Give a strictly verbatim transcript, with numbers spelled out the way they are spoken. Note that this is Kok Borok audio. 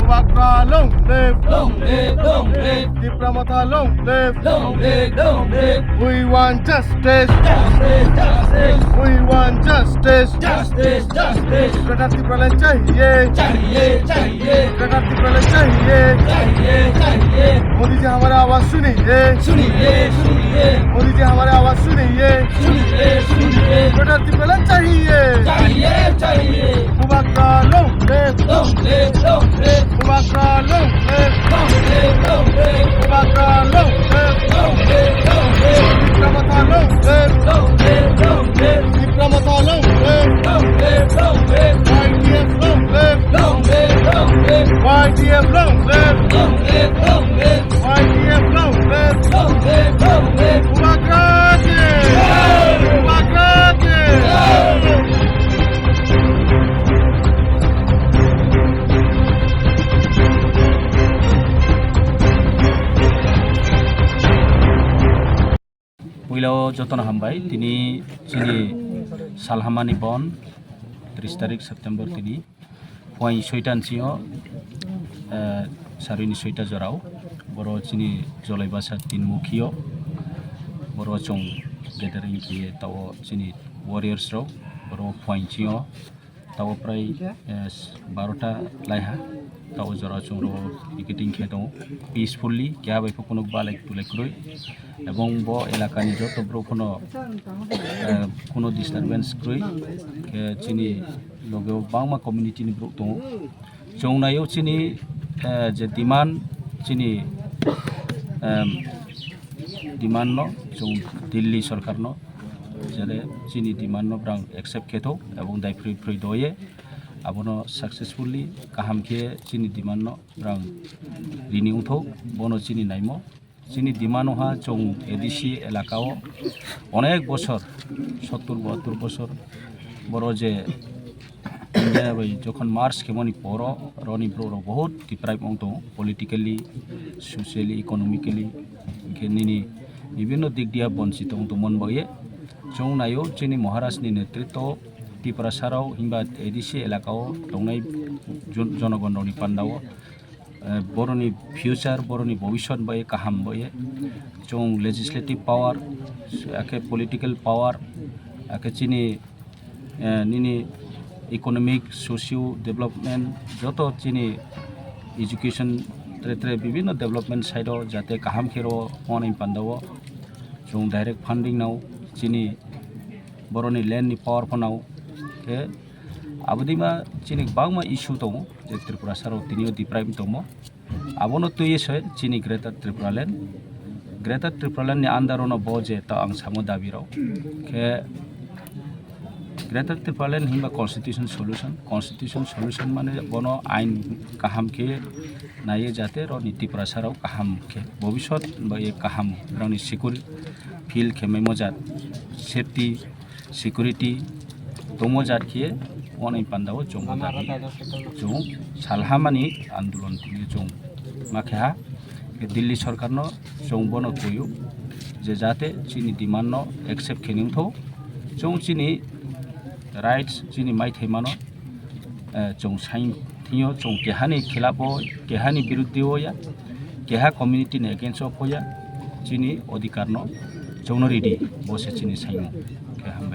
Bubagra long live! Long live, long live! Tipra Motha long live! Long live, long live! We want justice! Justice, justice! We want justice! Justice, justice! Greater Tipraland chahiye! Chahiye, chahiye! Greater Tipraland chahiye! Chahiye, chahiye! Modi जी हमारा आवाज सुनिए! सुनिए, सुनिए! मोदी जी हमारा आवाज सुनिए! सुनिए, सुनिए! Greater Tipraland chahiye! Chahiye, chahiye! Bubagra long live! Long live, long live! Bubagra long live! Long live, long live! Bubagra long live! Long live, long live! Tipra Motha long live! Long live, long live! Tipra Motha long live! Long live, long live! Y T F long live! Long live, long live! Y T F long live! Long live, long live! Y T F long live! Long live, long live! Bubagra ki! Jai! Bubagra ki! Jai! Puila o jotono hambai, tini chini salhamani bon, tris tarik September tini. Phuaini soita ni sio, eh, sarini soita jorao, boro chini Jolai Basa Tinmukhio, boro chwng gathering khe tao chini warriors rok, boro phuaini sio, tao prai, eh, barota laiha, tao jora chwng ro picketing khe tongo, peacefully, keha bai khe kunuk balai tulai kwrwi, ebong bo elakani joto borok phano, eh, kuno disturbance kwrwi, khe chini logeo bangma community ni borok tongo. Chwng naio chini, eh, je demand chini, em, demand no chwng Delhi sorkar no, jare chini demand no brang accept khe thok ebong dai phrwi phrwi doye abono successfully kaham khe chini demand no brang rini wngthok bono chini naimo. Chini demand no ha chwng A D C elaka o onek bosor, sottur bahattur bosor boro je India bai jokhon merge khemoni poro roni borok rok bahut deprive wng tongo, politically, socially, economically, hwnkhe nini bibinno dik dia bonchito wng tongmani bagwi chwng naio chini Maharaj ni netritwo Tiprasa rok himba A D C elaka o tongnai jon-, jonogon rokni panda o eh, boroni future, boroni bobiswt bai kaham bai chwng legislative power, akhe political power, akhe chini, eh, nini economic, socio development, joto chini education, tre tre bibinno development side o jate kaham khe rwo, hwnwi panda o chwng direct funding nao, chini boroni land ni power phano nao, khe abodima chini kwbangma issue tongo. Je Tripura saro tinio deprive tongmo. Abono twiwi se chini Greater Tripura Land, Greater Tripura Land ni under ono bo je ta ang samo dabi rok. Khe Greater Tripura Land himba constitution solution, constitution solution mane bono ain kaham khe naiye jate roni Tripura saro kaham khe bobiswt ba ye kaham roni secure feel khe mai mojak safety security tongmo jat khe, onai panda o chwng bo dabi chwng salhamani andolon tini chwng ma khe ha. Delhi sorkar no chwng bono kuyu je jate chini demand no accept khe nung tho, chwng chini rights chini maithai mano, eh, chwng sain thwngyo, chwng kehani khilap o, kehani biruddhi o ya, keha community ni against o pho ya, chini odhikar no chwng no ridi, bo se chini saimung. Khe hambai.